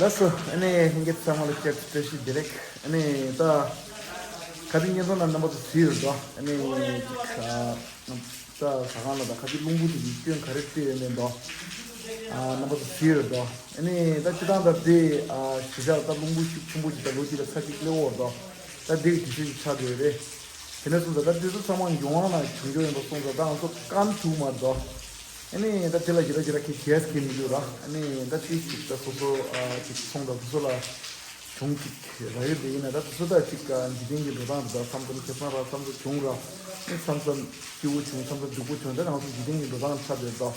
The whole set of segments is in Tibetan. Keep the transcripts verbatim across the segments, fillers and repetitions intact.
ལགས་སོ། ཨ་ནི་ལྷན་རྒྱས་ཚང་མ་ལ་བསྐྱར་དུ་བཀྲ་ཤིས་བདེ་ལེགས། ཨ་ནི་ད་ཁ་ཅིག་བརྙན་ཐུང་ནང་རྣམ་པ་ཚོ་གཟིགས་ཡོད་དོ། ཨ་ནི་ཅིག་ཨ་ད་ཟ་ཁང་ལ་ད་ཁ་ཅིག་རླུང་བུ་དེ་གི་སྐྱོན་ག་རེ་སྤྲད་ཡོད་མེད་དོ། ཨ་རྣམ་པ་ཚོ་གཟིགས་ཡོད་དོ། ཨ་ནི་ད་སྤྱིར་བཏང་ད་དེ་ཨ་གཞིས་ཆགས་ད་རླུང་བུ་ཤུགས་ཆེན་པོ་ཅིག་ད་ལོ་གཅིག་ལ་ཚར་གཅིག་སླེབས་ཡོད་དོ། ད་དེ་གི་དུས་ཚོད་ཅིག་ཆགས་བསྡད་ཡོད་རེད། དེ་ནས་སོང་ཙང་ད་དུས་ཚོད་ཚང་མ་འགྱུར་བ་ན་བྱུང་རྒྱུ་ཡིན་པ་སོང་ཙང་ད་ང་ཚོ་བཀག་ཐུབ་མ་རེད་དོ། ཨ་ནི་ད་དེ་ལ་ཞེ་དྲག་ཞེ་དྲག་གི་གས་གས་མི་འདུག་ར། ཨ་ནི་ད་དེ་ཅིག་ད་སོ་སོ་ཨ་ཅིག་སོང་ད་དེ་ཚོ་ལ་བྱུང་ཅིག་ར་ཡོད་དེ་ཡིན་ན་ད་དེ་ཚོ་ད་ཅིག་ཨ་འཇིག་རྟེན་གྱི་འགྲོ་སྟངས་རེད། ད་མཚམས་མཚམས་ཁེ་བཟང་ར་མཚམས་མཚམས་བྱུང་ར། ཨ་ནི་མཚམས་མཚམས་སྐྱིད་པོ་བྱུང་མཚམས་མཚམས་སྡུག་པོ་བྱུང་། ད་ང་ཚོ་འཇིག་རྟེན་གྱི་འགྲོ་སྟངས་ཆགས་བསྡད་དོ།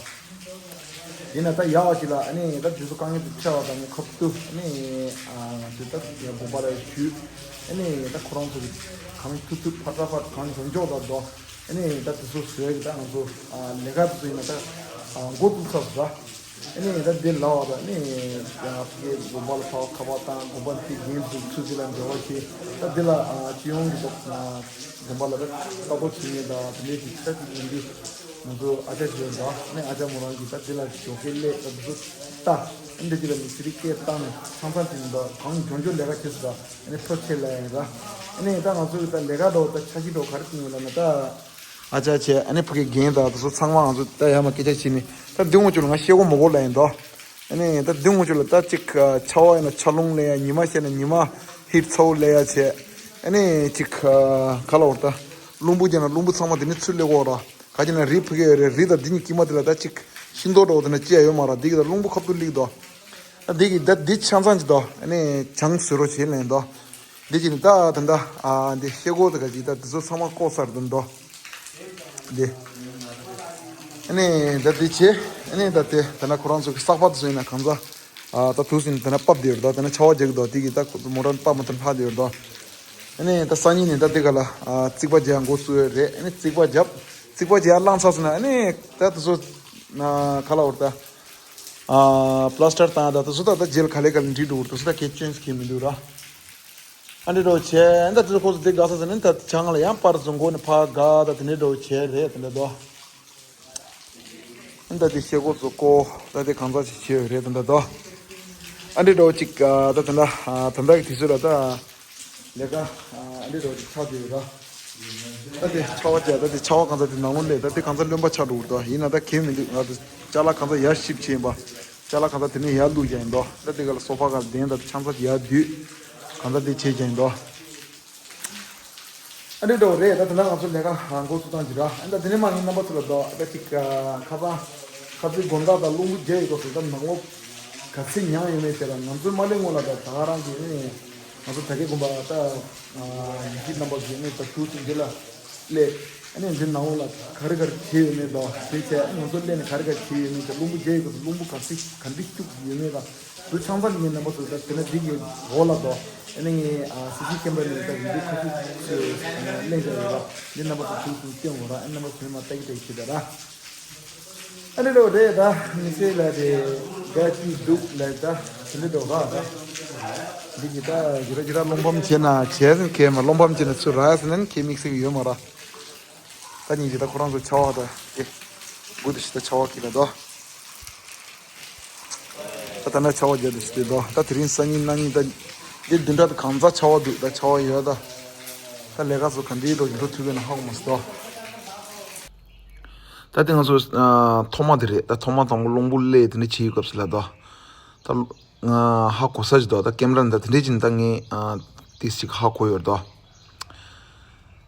ཡིན་ན་ད་ཡག་པ་ཞིག་ལ་ཨ་ནི་ད་དུས་ཚོད་དཀའ་ངལ་དུ་ཆེ་བ་དང་ནི་ཁབ་ཏུ་ཨ་ནི་ཨ་ང་ཚོས་ད་དགོན་པ་ལ་ཞུས། ཨ་ནི་ད་ཁོ་རང་ཚོ་གི་གང་ཐུབ་ཐུབ་ཕར་ཚ་ཕར་གང་མགྱོགས་མགྱོགས་དང་དོ། ཨ་ནི་ད་དེ་ཚོ་བཟོས་གི་ད་ང་ཚོ་ཨ་ལས་ཀ་དེ་ཚོ་ཡིན་ན་ད་ཨ་འགོ་བཙུགས་ཚར་སོང་ད། ཨ་ནི་ད་འདི་ལ་བ་ད་ཨ་ནི་ཡང་ཕ་གིའི་དགོན་པ་ལ་ཕར་ཁ་པར་བཏང་། དགོན་པ་འདི་འགན་འཛིན་ཚུལ་འདི་ལ་འབྲེལ་བ་བྱས། ད་འདི་ལ་ཨ་སྤྱི་ཡོངས་ཀྱི་ད་ཨ་དགོན་པ་ལ་ད་ལྟ་རྟོག་བྱེད་མཁན་དང་དེ་འདྲའི་གི་ད་ཅིག་ཡིན་དུས། ང་ཚོ་ཨ་ཅག་ཅིག་ཡོད་འདུག་ཨ་ནི་ཨ་ཅག་མོ་རང་གིས་ད་འདི་ལ་ཞོགས་ཀས་སླེབས་ད་འདི་ཚོ་ལྟ། ཨ་ནི་འདི་ལ་མི་ཚེ་རིག་སྐད་བཏང་ནས་ཆང་ཚང་ཅིག་འདུག་གང་མགྱོགས་མགྱོགས་ལས་ཀ་བྱེད་སོང་ད། ཨ་ནི་འཕྲོ་ཆད་ལ་ཡིན་ད། ཨ་ནི་ད་ང་ཚོ་གི་ད་ལས་ཀ་འགྲོ་ད་འཆར་གཞི་འགྲོ་ག་རེ་བཏིང་ཡོད་ལབ་ན་ད། ཨ་ཅག་བྱས་ཨ་ནི་ཕ་གི་རྒན་དང་དེ་ཚོ་ཚང་མ་ང་ཚོ་ད་ཡར་མར་སྐད་ཆ་བྱས་ནས་ད་འདི་ངོ་ཅུ་ལ་ང་ཤེལ་སྒོ་མ་སྒོ་ལ་ཡིན་ད། ཨ་ནི་ད་འདི་ངོ་ཅུ་ལ་ད་ཅིག་ཆར་པ་ཡིན་ན་ཆར་རླུང་ལ་ཡ། ཉི་མ་ཤར་ན་ཉི་མ་ཧིཊ་ཚ་བོ་ལ་ཡ་བྱས། ཨ་ནི་ཅིག་ག་ལ་བར་ད་རླུང་བུ་རྒྱག་ན་རླུང་བུ་ཚང་མ་དེ་ནས་ཚུར་སླེབས་ཀྱི་ཡོད་ར། ག་ཅི་ན་རི་ཕུ་གི་ཡོད་རེད། རི་དང་འདི་གཉིས་དཀྱིལ་མ་དེ་ལ་ད་ཅིག་ཤིང་ཏོག་འདྲ་བོ་དེ་ན་ཅི་ཡང་ཡོད་མ་རེད། འདི་གི་ད་རླུང་བུ་ཁ་ཐུག་སླེབས་འདུག་ཨ་འདི་གི་ད་འདི་ཆང་ཚང་ཅིག་འདུག་ཨ་ནི་ཆང་བཟོ་རོགས་བྱེད་ལེན་འདུག་འདི་གཅིག་ནི་ད་ད་ད་ཨ་འདི་ཤེལ་སྒོ་དེ་ག་ཅིག་ད་དེ་ཚོ་ཚང་མ་བཀོག་ཚར་འདུག་འདུག་འདི་ཨ་ནི་ད་འདི་བྱེད། ཨ་ནི་ད་དེ་ད་ན་ཁོ་རང་ཚོ་གི་ཟག་པ་དེ་ཚོ་ཡིན་ན་གང་ཟག་ཨ་ད་དུས་སུ་ད་ན་པབ་དེ་ཡོད་འདུག་ད་ན་ཆར་པ་རྒྱག་གི་འདུག་དེ་གི་ད་མོ་ཊ་པབ་མོ་ཊ་ལྷག་དེ་ཡོད་འདུག་ཨ་ནི་ད་སང་ཉིན་ནས་ད་དེ་ག་ལ་ཨ་རྩིག་པ་རྒྱག་འགོ་བཙུགས་ཡོད་རེད། ཨ་ནི་རྩིག་པ་རྒྱབ། རྩིག་པ་རྒྱག་ལངས་ཚར་སོང་ན་ཨ་ནི་ད་དེ་ཚོ་ན་ག་ལ་བར་ད་ཨ་པ་ལ་སི་ཊར་བཏང་ད་དེ་ཚོ་ད་ད་རྗེས་ལ་ག་ལེ་ག་ལེ་འགྲིག་འགྲོ་གི་རེད། དེ་ཚོ་ད་གལ་ཅན་ཞིག་གི་མི་འདུག་ར། ཨ་འདྲི་འགྲོ་བྱས་ཨ་ད་དེ་ཚོ་ཁོ་ཚོ་དེ་དགའ་ས་ཟེར་ནས་ད་ཆང་ལ་ཡང་པར་བཟོ་འགོ་ནས་ཕ་དགའ་ད་དེ་འདྲི་འགྲོ་བྱས་རེད་དེ་འདྲ་དོ། ཨ་ད་དེ་ཤེལ་སྒོ་ཚོ་ཀོ་ད་དེ་གང་ཟག་ཅིག་བྱས་ཡོད་རེད་དེ་འདྲ་དོ། ཨ་འདྲི་འགྲོ་ཅིག་ཨ་ད་དེ་འདྲ་ཨ་ད་འདྲ་གི་དུས་ཚོད་ལ་ད་ལས་ཀ་ཨ་འདྲི་འགྲོ་ཅིག་ཆགས་བསྡད་ཡོད་ད། ད་དེ་ཆར་པ་བརྒྱབ། ད་དེ་ཆར་པ་གང་ཚ་དེ་ནང་ལོགས་སླེབས། ད་དེ་གང་ཚ་རློན་པ་ཆགས་འགྲོ་གི་འདུག་ཡིན་ན་ད་གལ་མི་འདུག་ང་ཚོ་ཅ་ལག་གང་ཚ་ཡར་ཞིབ་བྱས་ཡིན་པ། ཅ་ལག་གང་ཚ་དེ་ནས་ཡར་བླུགས་ཀྱང་ཡིན་འདུག་ད་དེ་ག་ལ་སོ་ཕ་ག་ལ་གདན་ད་ཆང་ཚ་ཡར་བསྡུས། གང་ཚ་དེ་བྱས་ཀྱང་ཡིན་འདུག་ཨ་འདྲི་འགྲོ་རེད། ད་དེ་ན་ང་ཚོ་ལས་ཀ་འགོ་ཚུགས་སྟངས་ཅིག་ར། ཨ་ད་དེ་ནས་མ་ངའི་རྣམ་པ་ཚོ་ལ་འདུག་ད་ཅིག་ཁ་སང་ཁ་རྩེ་དགོང་དག་དང་རླུང་བུ་རྒྱག་ཡོད་སྐབས་སུ་ད་ནང་ལོགས་ག་ཚོད་མྱངས་ཡོད་མེད་དེ་ལ་ང་ཚོ་མ་སླེབས་སྔོན་ལ་ད་ད་ག་རང་གི་ནི། ང་ཚོ་ད་གའི་དགོན་པ་ད་ཡིད་ཆེས་རྣམ་པ་གིས་ནི་ད་དུས་སུ་འདི་ལ་སླེབས། ཨ་ནི་འདི་ནང་ལོགས་ལ་ག་རེ་ག་རེ་བྱས་ཡོད་མེད་དང་། དེ་བྱས་ང་ཚོ་སླེབས་ནས་ག་རེ་ག་རེ་བྱས་ཡོད་མེད་དང་། རླུང་བུ་རྒྱག་ཡོད་སྐབས་སུ་རླུང་བུ་ག་ཚོད་ག་འདྲ་སྐྱུག་ཡོད་མེད་དང་། དུ་ཆང་ཚ་ལ་ངའི་རྣམ་པ་ཚོ་ད་དེ་ན་འགྲིག་ཡོད་འོ་ལ་དོ། ཨ་ནི་ངས་ཨ་སི་སི་ཀེམ་ར་ནས་ད་བི་ཌིའོ་ཁ་ཤས་ཚོས་ལེན་བྱས་ཡོད་ར། འདི་རྣམ་པ་ཚོ་དུས་སུ་སྟོན་འོ་ར། ཨ་རྣམ་པ་ཚོ་མ་ལྟ་གི་ལྟ་གི་བྱེད་ད་ར། ཨ་ནི་འགྲོ་རེད་ད། མི་ཚེ་ལ་དེ་དགའ་སྐྱིད་སྡུག་ལ་ད་དེ་འདྲ་འགྲོ་ག་ད། འདི་གི་ད་ཇི་ར་ཇི་ར་རླུང་བམ་བྱས་ན་བྱས་ཟིན་ཁེ་མ་རླུང་བམ་བྱས་ན་ཚུར་ར་ཟིན་ན་ཁེ་དམིགས་བསལ་གི་ཡོད་མ་ར། ད་ཉིན་གྱི་ད་ཁོ་རང་ཚོ་ཆར་པ་ད་དེ་དགུ་དེ་ཞིག་ད་ཆར་པ་ཁེ་ལ་ད། ད་ད་ན་ཆར་པ་རྒྱག་དེ་ཞིག་དེ་ད། ད་དེ་རིང་སང་ཉིན་གནངས་ཉིན་ད་འདི་བདུན་ཕྲག་ད་གང་ཚ་ཆར་པ་འདུག་ད་ཆར་པ་ཡོད་ད། ད་ལས་ཀ་ཚོ་ག་འདྲའི་འགྲོ་འགྲོ་ཐུབ་ཡོད་ན་ཧ་གོ་མ་སོང་ད། ད་དེ་ང་ཚོ་ཨ་ཐོག་མ་དེ་རེད། ད་ཐོག་མ་དང་པོ་རླུང་བུ་སླེབས་དེ་འདྲ་བྱེད་ཡོད་སྐབས་སུ་ལ་ད། ད་ང་ཧ་གོ་ས་ཞིག་འདུག་ད་ཀེམ་ར་ནས་ད་དེ་འདྲ་བྱས་ནས་ད་ངས་ཨ་ཏིས་ཅིག་ཧ་གོ་ཡོད་ད།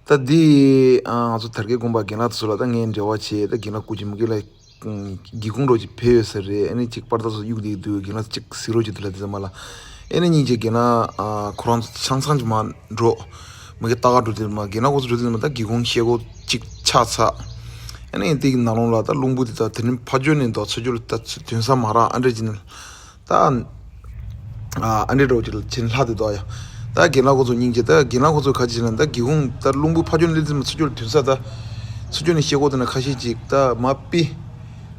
ད་འདི་ཨ་ང་ཚོ་དར་རྒྱས་དགོན་པ་རྒན་ལགས་དེ་ཚོ་ལ་ད་ངས་འབྲེལ་བ་བྱས། ད་རྒན་ལགས་སྐུ་མཁྱེན་མུ་གེ་ལ་སྒེའུ་ཁུང་འདྲ་ཅིག་ཕེབས་ཡོད་ས་རེད། ཨ་ནི་ཅིག་པར་ད་ཚོ་གཡུག་བསྡད་འདུག་རྒན་ལགས་ཅིག་གཟིགས་རོགས་བྱེད་དུ་ལ་དེ་ཚོ་མ་ལ། ཨ་ནི་སྙིང་རྗེ། རྒན་ལགས་ཨ་ཁོ་རང་ཚོ་ཆང་ཚང་ཅིག་མ་འགྲོ། མ་གི་ལྟ་ག་འགྲོ་དུས་མ་རྒན་ལགས་ཁོ་ཚོ་འགྲོ་དུས་མ་ད་སྒེའུ་ཁུང་ཤེལ་སྒོ་གཅིག་ཆག་ཚར། ཨ་ནི་དེ་གི་ནང་ལོགས་ལ་ད་རླུང་བུ་དེ་ད་དེ་རིང་ཕ་ཇོ་ནས་འདུག་ཚུར་ཇོ་ལ་ད་ཚུར་ཐོན་ས་མ་རག་ཨ་འདྲ་ཅིག་ནས་ད། ཨ་འདྲ་འདྲ་བོ་ཅིག་ལ་ཕྱིན་ལྷག་དེ་འདུག་ཡ། ད་རྒན་ལགས་ཁོ་ཚོ་སྙིང་རྗེ། ད་རྒན་ལགས་ཁོ་ཚོ་ག་ཅི་ན་ད་སྒེའུ་ཁུང་ད་རླུང་བུ་ཕ་ཇོ་ནས་སླེབས་དུས་མ་ཚུར་ཇོ་ལ་ཐོན་ས་ད། ཚུར་ཇོ་ནས་ཤེལ་སྒོ་དེ་ན་ཁ་ཤས་ཅིག་ད་མ་ཕི།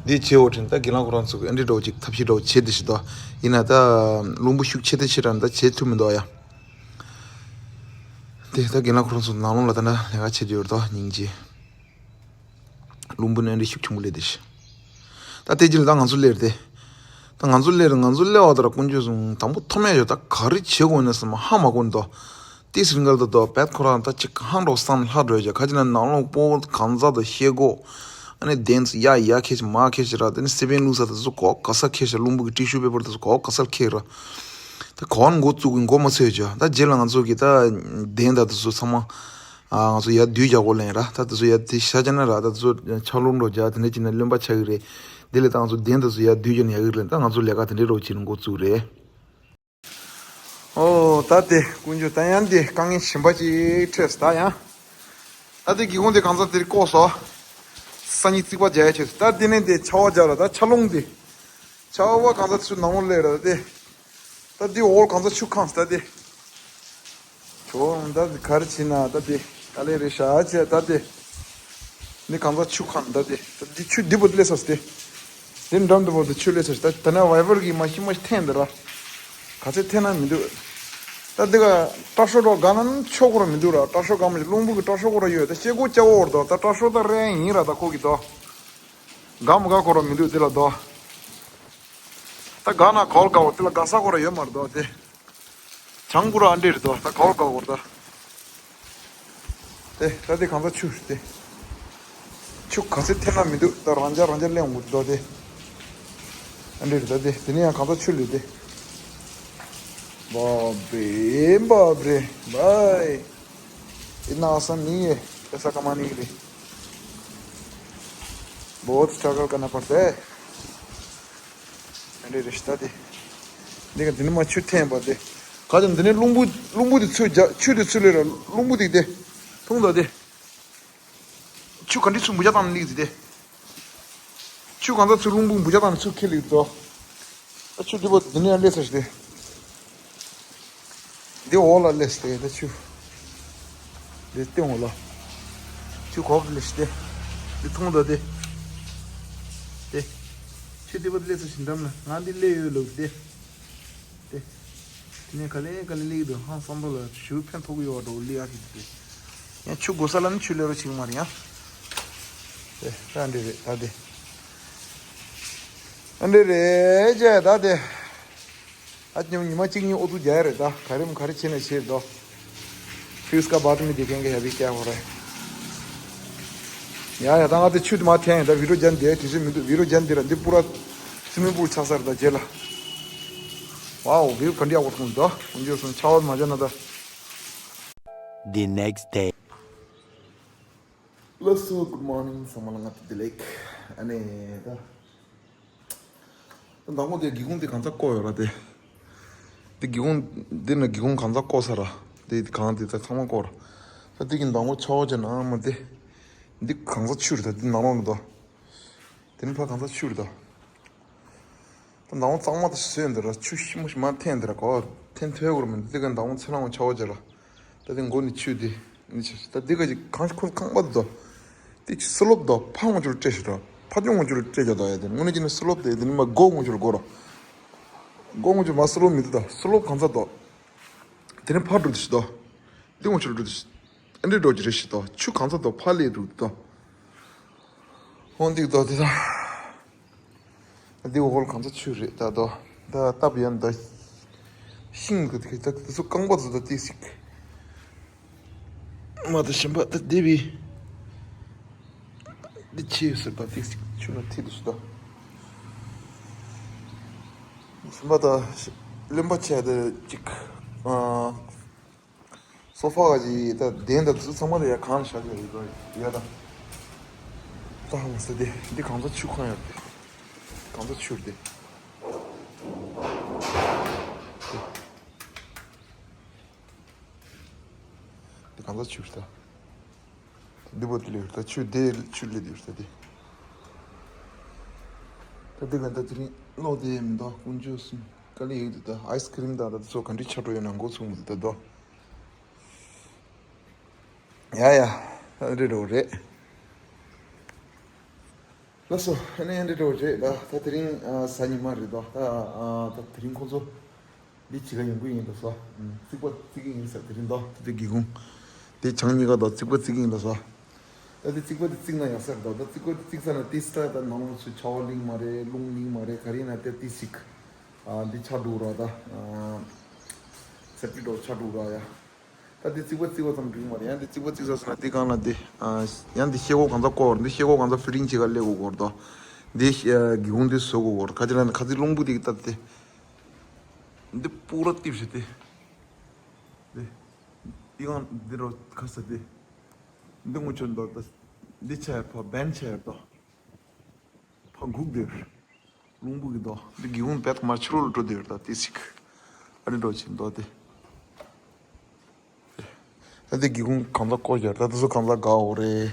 འདི་བྱེད་འོ་དྲན་ད་རྒན་ལགས་ཁོ་རང་ཚོ་གི་ཨ་འདྲ་འདྲ་བོ་ཅིག་ཐབས་ཤེས་འདྲ་བོ་བྱེད་དེ་ཞིག་འདུག་ཡིན་ན་ད་རླུང་བུ་ཤུགས་ཆེ་དེ་ཆེ་ར་ད་བྱེད་ཐུབ་མི་འདུག་ཡ། དེ་ད་རྒན་ལགས་ཁོ་རང་ཚོ་ནང་ལོགས་ལ་ད་ན་ལས་ཀ་བྱེད་དུ་ཡོད་དོ་སྙིང་རྗེ། རླུང་བུ་ནས་འདི་ཤུགས་ཆེན་པོ་སླེབས་ཏེ་ཤི། ད་དེ་རྗེས་ལ་ད་ང་ཚོ་སླེབས་ཏེ། ད་ང་ཚོ་སླེབས་རེད། ང་ཚོ་སླེབས་པ་དང་དཀོན་མཆོག་གསུམ། དང་པོ་ཐོག་མེད་ཡོད། ད་ག་རེ་བྱེད་དགོས་ན་བསམ་ཧ་མ་གོ་ནི་འདུག་དེ་སྲིད་འགལ་དུ་འདུག་བེད་ཁོ་རང་ད་ཅིག་ཧང་འགྲོ་སང་ལྷ་འགྲོ་ཡ། ཁ་ཅིག་ན་ནང་ལོགས་སྤོ་བོ་གང་ཟག་དང་ཤེལ་སྒོ། ཨ་ནི་གདན་ཚུ་ཡ་ཡ་ཁེ་ཆི་མ་ཁེ་ཆི་ར། དེ་ནི་སི་པན་བླུགས་ས་དེ་ཚོ་གོ་ག་ས་ཁེ་ཆི། རླུང་བུ་གི་ཊི་ཤུ་པེ་པར་དེ་ཚོ་གོ་ག་ས་ཁེ་ར། ད་གོ་བ་འགོ་བཙུགས་གི་འགོ་མ་ཚོས་ཅོ། ད་རྗེས་ལ་ང་ཚོ་གི་ད་གདན་ད་དེ་ཚོ་ཚང་མ། ཨ་ང་ཚོ་ཡར་བསྡུས་རྒྱག་དགོས་ལན་ར། ད་དེ་ཚོ་ཡར་དེ་ཤ་ཅ་ན་ར། ད་དེ་ཚོ་ཆ་ལུགས་འགྲོ་རྒྱག་དེ་འདྲ་ཅིག་ན་རློན་པ་ཆགས་ཀྱི་རེད། དེ་ལས་ད་ང་ཚོ་གདན་དེ་ཚོ་ཡར་བསྡུས་རྒྱག་ན་ཡག་གི་རེད། ད་ང་ཚོ་ལས་ཀ་དེ་འདྲའི་རོགས་ཅིག་འགོ་བཙུགས་རེད། ཨོ་ད་དེ་དཀོན་མཆོག་ད་ཡང་དེ་དཀའ་ངལ་གཞན་པ་ཅིག་འཕྲད་སོང་ད་ཡང་། ད་དེ་སྒེའུ་ཁུང་དེ་གང་ཚ་དེར་བཀོག་སོང་། སང་ཉིན་རྩིག་པ་རྒྱག་ཡ་བྱས་སོང་། ད་དེ་ནས་དེ་ཆར་པ་རྒྱག་ལ་ད་ཆར་རླུང་དེ། ཆར་པ་གང་ཚ་ཚུར་ནང་ལོགས་སླེབས་ར་དེ། ད་འདི་འོག་གང་ཚ་ཆུ་གང་སོང་ད་འདི། ཁྱོད་ད་འདི་ག་རེ་བྱེད་ན་ད་འདི་དཀའ་ལས་རེད་ཤག་བྱས་ད་འདི། འདི་གང་ཚ་ཆུ་གང་ད་འདི། ད་འདི་ཆུ་འདི་པོ་སླེབས་སོང་སྟེ། འདི་འགྲམ་འདི་པོ་འདི་ཆུ་སླེབས་སོང་ད། ད་ནས་ཝའི་པར་གྱིས་མ་ཤི་མ་ཤི་འཐེན་འདི་ར། ག་ཚད་འཐེན་ན་མི་འདུག་ད་འདི་ག་སྐྲ་ཤོག་འགྲོ་ག་ན་ཆོག་གོ་ར་མི་འདུག་ར། སྐྲ་ཤོག་ག་མ་ཤི་རླུང་བུ་གི་སྐྲ་ཤོག་གོ་ར་ཡོད། ད་ཤེལ་སྒོ་སྐྱ་བོ་འོར་དོ། ད་སྐྲ་ཤོག་ད་རེད་ཡིན་ར། ད་ཁོ་གི་དོ། དགའ་མི་དགའ་ཁོ་ར་མི་འདུག་དེ་ལ་དོ། ད་དགའ་ན་ག་བོར་དགའ་བོ་དེ་ལ་དགའ་ས་ཁོ་ར་ཡོད་མ་རེད་དོ་དེ། བྱང་ཀུ་ར་ཨ་འདྲེ་རེད་དོ། ད་ག་བོར་དགའ་བོར་ད། དེ་ད་དེ་གང་ཚ་ཆུ་རེད་དེ། ཆུ་ག་ཚད་འཐེན་ན་མི་འདུག་ད་རང་འཇགས་རང་འཇགས་སླེབས་འོང་གི་རེད་དོ་དེ། ཨ་འདྲེ་རེད་ད་དེ། དེ་ནས་ཡང་གང་ཚ་ཆུ་ལས་དེ། बाप रे बाप रे भाई। इतना आसान नहीं है पैसा कमाने के लिए। बहुत स्ट्रगल करना पड़ता है। ཨ་འདྲེ་རེད་ཤག་ད་དེ། འདི་ག་འདི་ནས་མར་ཆུ་འཐེན་པ་དེ། ག་ཅིག་འདི་ནས་རླུང་བུ་རླུང་བུ་དེ་ཚུར་རྒྱག་ཆུ་དེ་ཚུར་སླེབས་ར་རླུང་བུ་དེ་དེ། མཐོང་ད་དེ། ཆུ་ག་འདྲ་ཚུར་འབུ་ཅག་བཏང་ནས་སླེབས་ཀྱི་དེ། ཆུ་གང་ཚ་ཚུར་རླུང་བུ་འབུ་ཅག་བཏང་ནས་ཚུར་ཁྱེར་སླེབས་ཀྱི་དོ། ད་ཆུ་འདི་པོ་འདི་ནས་ཡར་སླེབས་ས་ཞིག་དེ། འདི་འོག་ལ་སླེབས་ཏེ་ད་ཆུ། འདི་སྟེང་འོག་ལ། ཆུ་གོག་སླེབས་ཏེ། འདི་མཐོང་ད་དེ། དེ། ཆུ་འདི་པར་སླེབས་ས་ཞིག་འགྲམ་ན་ང་འདི་སླེབས་ཡོད་ལབ་དེ། དེ། དེ་ནས་ག་ལེ་ག་ལེ་སླེབས་འདུག་ཧང་སང་པོ་ལ་ཞུ་ཕན་ཐོགས་ཡོད་འགྲོ་སླེབས་ཨ་ཁི་དེ། ཡང་ཆུ་དགོས་ས་ལ་ནི་ཆུ་སླེབས་རོགས་བྱེད་ཀྱི་མ་རེད་ཡང་། དེ་ད་འདི་རེད་ད་དེ། ཨ་འདི་རེད་ཅེ་ད་དེ། ཨ་ཉི་མ་གཅིག་གཉིས་ཨུ་ཚུགས་རྒྱག་ཡ་རེད་ད། ག་རེ་མ་ག་རེ་བྱས་ནས་བྱས་རེད་དོ། फिर उसका बाद में देखेंगे, अभी क्या हो रहा है। ཡ་ཡ་ད་ང་དེ་ཆུ་དེ་མ་འཐེན་ཡ་ད་བི་ཌིའོ་རྒྱག་འདི་དུས་ཚོད་མི་འདུག་བི་ཌིའོ་རྒྱག་འདི་ར་འདི་པུ་ར་སི་མིང་པུལ་ཆགས་ས་རེད་ད་རྗེས་ལ། ཝའོ་བིའུ་ག་འདྲ་ཡག་པོ་མཐོང་འདུག་དཀོན་མཆོག་གསུམ་ཆར་པ་མ་རྒྱག་ན་ད། The next day. ལགས་སོ། Good morning ཚང་མ་ལ་ང་ཏི་བདེ་ལེགས། ཨ་ནི་ད། ད་མདང་དགོང་དེ་སྒེའུ་ཁུང་དེ་གང་ཚ་བཀོག་ཡོད་ར་དེ། དེ་སྒེའུ་ཁུང་། དེ་ན་སྒེའུ་ཁུང་གང་ཚ་བཀོག་ས་ར། དེ་གང་དེ་ཚ་ཚང་མ་བཀོག་ར། ད་དེ་གི་མདང་དགོང་ཆར་པ་ཅན་ཨ་མ་དེ། འདི་གང་ཚ་ཆུ་རེད་ད་དེ་ནང་ལོགས་ནས་ད། དེ་ནི་ཕ་གང་ཚ་ཆུ་རེད་ད། ད་མདང་དགོང་གཙང་མ་དེ་བཟོས་འདི་ར་ཆུ་ཤི་མོ་ཞིག་མ་འཐེན་འདི་ར་གོ། འཐེན་ཐོས་གོ་ར་མི་འདུག་དེ་ག་མདང་དགོང་ཚེ་ལང་བ་ཆར་པ་ཅན་ར། ད་དེ་མགོ་ནས་ཆུ་དེ། ནི་ཆ་ད་འདི་ག་ཅིག་གང་ཞིག་ཁོ་ཁང་པ་དེ་དོ། དེ་ཅིག་སི་ལོབ་དོ་ཕ་ངོ་ཅུར་སྤྲད་ཤི་ར། ཕ་ཅུང་ངོ་ཅུར་སྤྲད་ཀྱ་དོ་ཡ་དེ་དངོས་གནས་ཀྱི་ནི་སི་ལོབ་དེ་དེ་ནི་མ་མགོ་ངོ་ཅུར་མགོ་ར། མགོ་ངོ་ཅུར་མ་སི་ལོབ་མི་འདུག་ད་སི་ལོབ་གང་ཚ་དོ། དེ་ནི་ཕ་འགྲོ་དེ་ཤི་དོ། འདི་ངོ་ཅུར་འགྲོ་དེ་ཤི། ཨ་འདྲེ་འགྲོ་ཅི་རེ་ཤི་དོ་ཆུ་གང་ཚ་དོ་ཕ་ལས་འགྲོ་དེ་དོ། ཧོན་འདི་དོ་དེ་དོ། འདི་འོག་ལ་གང་ཚ་ཆུ་རེད་ད་དོ། ད་སྟབས་ཡན་ད། ཤིང་གི་དེ་ད་དེ་ཚོ་རྐང་པ་ཚོ་ད་ཏི་སིག་མ་ད་ཞིམ་པ་ད་དེ་བི། འདི་ཆེ་ཟེར་ད་ཏི་སིག་ཆུ་ན་ཐི་དུ་སུ་ད། ཞིམ་པ་ད། རློན་པ་ཆེ་ད་ཅིག་ཨ། སོ་ཕ་ག་ཅིག་ད་གདན་ད་དུ་ཚང་མ་ད་ཡ་གང་ལ་བཞག་ཡོད་རེད་ཡ་ད། ད་ཧ་མ་སི་དེ་འདི་གང་ཚ་ཆུ་ཁང་ཡོད་དེ། གང་ཚ་ཆུ་དེ། འདི་གང་ཚ་ཆུ་ད། འདི་པོ་དེ་ལས་ད་ཆུ་དེ་ཆུ་ལས་དེ་ད་དེ། ད་འདི་ག་ད་དེ་རིང་ལོ་དེ་མི་འདུག་དཀོན་མཆོག་གསུམ་དཀའ་ལས་ཡོད་དུ་ད་ཨའི་སི་ཁི་རིམ་དང་ད་དེ་ཚོ་ག་འདྲི་ཆ་འགྲོ་ཡོད་ན་མགོ་ཚུགས་མི་འདུག་ད་དོ། ཡ་ཡ། ཨ་འདྲེ་འགྲོ་རེད། ལགས་སོ། ཨ་ནི་ཨ་འདྲེ་འགྲོ་རེད་ད། ད་དེ་རིང་ཨ་གཟའ་ཉི་མ་རེད་དོ། ད་ཨ་ད་དེ་རིང་ཁོང་ཚོ་འདི་བྱེད་ག་ཡོང་གི་ཡིན་ད་སོ། ཨ་རྩིག་པ་རྩིག་གི་ཡིན་ས་དེ་རིང་དོ། ད་དེ་སྒེའུ་ཁུང་དེ་བྱང་གཉིས་ཀ་དོ་རྩིག་པ་རྩིག་གི་ཡིན་ད་སོ། ད་དེ་རྩིག་པ་དེ་རྩིག་ན་ཡག་ས་རེད་དོ། ད་རྩིག་པ་དེ་རྩིག་ས་ན་དེ་སི་ཏྲ་ད་ནང་ལོགས་སུ་ཆར་པ་ལིང་མ་རེད། རླུང་ལིང་མ་རེད། ག་རེ་ཡིན་ན་དེ་དེ་སིག་ཨ་འདི་ཆགས་འགྲོ་ར་ད། ཨ་སེབ་ཊིག་ཊེང་ཆགས་འགྲོ་ར་ཡ། ད་འདི་རྩིག་པ་རྩིག་པ་ཙམ་འགྲིག་མ་རེད། ཡང་འདི་རྩིག་པ་རྩིག་ས་སོང་ན་འདི་སྒང་ལ་འདི། ཨ་ཡང་འདི་ཤེལ་སྒོ་གང་ཚ་བསྐོར། འདི་ཤེལ་སྒོ་གང་ཚ་ཕི་ཊིང་བྱེད་ག་སླེབས་དགོས་སྐོར་དོ། འདི་ཨ་སྒེའུ་ཁུང་འདི་བཟོ་དགོས་སྐོར། ཁ་ཅིག་ལ་ནི་ཁ་ཚིག་རླུང་བུ་འདི་ད་འདི། འདི་སྤུ་ར་གཏིབས་ཤིག་འདི། འདི། འདི་གང་འདི་རོ་ཁ་ས་འདི། འདི་ངུ་ཆོན་དོ་ད། འདི་ཆེ་ཕ་བན་ཆེ་དོ། ཕ་འགུག་འདིར། རླུང་བུ་གི་དོ། འདི་སྒེའུ་ཁུང་བད་མ་ཕྱི་རོལ་འགྲོ་འདིར་ད་ཏི་སིག་ཨ་རི་འགྲོ་ཆེན་དོ་འདི། ད་འདི་སྒེའུ་ཁུང་གང་ཚ་བསྐོར་རྒྱར་ད་དུ་སུ་གང་ཚ་དགའ་འོ་རེད།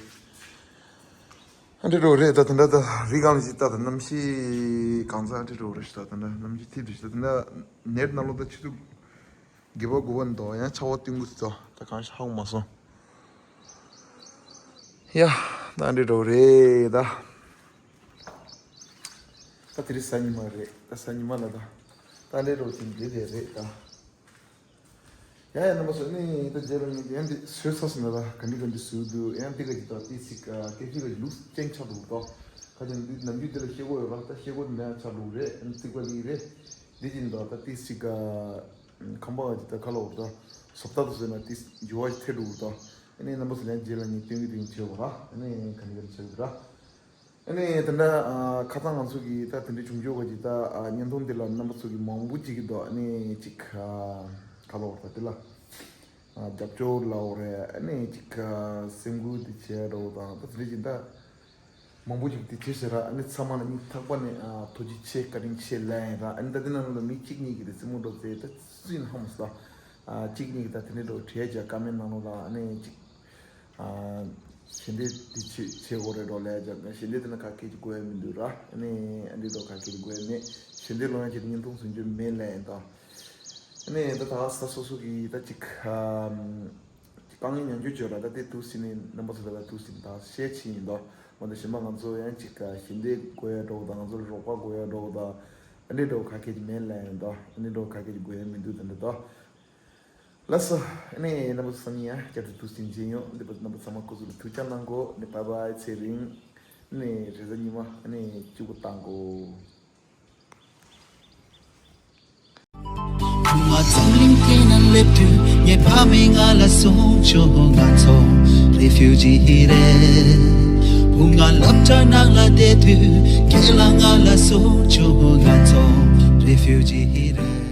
ཨ་འདྲེ་རོ་རེད་ད་དེ་འདྲ་ད་རི་གང་ཞིག་ད་ད་གནམ་གཤིས་གང་ཚ་ཨ་འདྲེ་རོ་རེད་ད་དེ་འདྲ་གནམ་གཤིས་ཐིབ་རེད་ད་དེ་འདྲ་ནེར་ནང་ལོ་ད་ཆུ་ཚོད་དགུ་པ་དགུ་པ་འདུག་ཡང་ཆར་པ་གཏིང་གུ་ཚོ་ད་གང་ཤ་ཧ་གོ་མ་སོང་། ཡ། ད་འདི་འགྲོ་རེད་ད། ད་དེ་རིང་གཟའ་ཉི་མ་རེད་ད་གཟའ་ཉི་མ་ལ་ད། ད་འདི་འགྲོ་ཅིང་འདི་རེད་རེད་ད། ཡ་ཡ་རྣམ་པ་ཚོ་ནི་ད་རྗེས་ལ་ངས་ཡང་འདི་བཟོས་ཚར་སོང་ན་ད་ག་འདྲི་ག་འདྲི་བཟོས་འདུག་ཡང་འདི་ག་ཅིག་ད་ཏི་སི་ཀ་སྐད་ཅིག་ག་ལུགས་ཅན་ཆགས་འདུག་ད། ཁ་ཅིག་འདི་ནམ་རྒྱུན་འདི་ལ་ཤེལ་སྒོ་ཡོད་ར་ད་ཤེལ་སྒོ་འདི་མེད་ཆགས་འདུག་རེད་ཨ་ནི་རྩིག་པ་འདི་རེད། འདི་ཅིག་འདུག་ད་ཏི་སི་ཀ་ཁང་པ་ག་ཅིག་ད་ཁ་ལོ་ད་བཟོ་ལྟ་དུ་བཟོས་ན་ཏི་སི་འགྱུར་བ་ཞིག་ཐེབས་འདུག་ད། ཨ་ནི་རྣམ་པ་ཚོ་ལན་རྗེས་ལ་ངས་སྟོན་གི་དེ་བྱེད་བ་ར་ཨ་ནི་ག་ནི་ག་ནི་བྱེད་གི་ར། ཨ་ནི་དེ་འདྲ་ཨ་ཁ་སང་ང་ཚོ་གི་ད་དེ་འདྲའི་བྱུང་ཆོག་པ་ཅིག་ད་ཨ་བརྙན་ཐུང་འདི་ལ་རྣམ་པ་ཚོ་གི་མང་པོ་ཅིག་གི་འདུག་ཨ་ནི་ཅིག་ཨ་ཁ་ལོ་བར་ད་དེ་ལ་ཨ་རྒྱབ་སྐྱོར་ལའོ་རེད། ཨ་ནི་ཅིག་ཨ་སེམས་འགུལ་དེ་བྱས་འགྲོ་དང་ད་དེ་འདྲ་ཅིག་ད་མང་པོ་ཅིག་དེ་བྱས་ཟེར་ར། ཨ་ནི་ཚང་མ་ལ་སྙིང་ཐག་པ་ནས་ཨ་ཐུགས་རྗེ་ཆེ་བཀའ་དྲིན་ཆེ་ལན་ར། ཨ་ནི་ད་དེ་ནང་ལ་མི་གཅིག་གཉིས་ཀྱི་དེ་རྩེད་མོ་འགྲོ་ཚེ་ད་སུ་ཡིན་ཧ་མ་སོང་ད། ཨ་གཅིག་གཉིས་ཀྱི་ད་དེ་འདྲའི་འགྲོ་བྲིས་རྒྱ་ཀ་མེན་ནང་ལོགས་ལ་ཨ་ནི་ཅིག་ཨ་ཞལ་འདེབས་དེ་བྱེད་བྱེད་དགོས་རེད་འགྲོ་ལས་ཀྱང་ཞལ་འདེབས་དེ་ན་ཁ་སྐད་ཅིག་དགོས་ཡ་མི་འདུག་ར། ཨ་ནི་ཨ་འདི་འགྲོ་ཁ་སྐད་ཅིག་དགོས་ཡ་མེད། ཞལ་འདེབས་ལོ་ཡང་བྱེད་དེ་བརྙན་ཐུང་བཟོ་རྒྱུ་མེད་ལས་ཡིན་ད། ཨ་ནི་ད་ད་ས་སོ་སོ་གི་ད་ཅིག་ཨམ་དཀའ་ངལ་མྱོང་རྒྱུ་བརྗོད་ར་ད་དེ་ཐུགས་སྲིད་ནས་རྣམ་པ་ཚོ་ལ་ད་ཐུགས་སྲིད་ད་བཤད་ཕྱིན་ཡིན་ད། མ་ད་གཞན་པ་ང་ཚོ་ཡང་ཅིག་ཞལ་འདེབས་དགོས་ཡ་འགྲོ་ད་ང་ཚོ་ལ་རོགས་པ་དགོས་ཡ་འགྲོ་ད། ཨ་འདི་འགྲོ་ཁ་སྐད་ཅིག་མེད་ལས་ཡིན་ད། ཨ་འདི་འགྲོ་ཁ་སྐད་ཅིག་དགོས་ཡ་མི་འདུག་ད་འདི་ད། ལགས་སོ། ཨ་ནི་རྣམ་པ་ཚོ་སང་ཉིན་ཡང་བསྐྱར་དུ་ཐུགས་སུ་མཇལ་ཡོང་། འདི་པ་རྣམ་པ་ཚང་མ་སྐུ་གཟུགས་ལ་ཐུགས་ཅག་གནང་གོ་ནི། བྷའི་བྷའི། ཚེ་རིང་། ཨ་ནི་རེས་གཟའ་ཉི་མ་ཨ་ནི་གཅིག་པུ་བཏང་གོ། བུ་ང་འཛམ་གླིང་སྟེང་ན་སླེབས་དུས་ངའི་ཕ་མས་ང་ལ་གསུངས་བྱུང་། ང་ཚོ་རེ་ཕིའུ་ཇི་རེད། བུ་ང་སློབ་གྲྭ་ནང་ལ་བསྡད་དུས་རྒན་ལགས་ང་ལ་གསུངས་བྱུང་། ང་ཚོ་རེ་ཕིའུ་ཇི་རེད།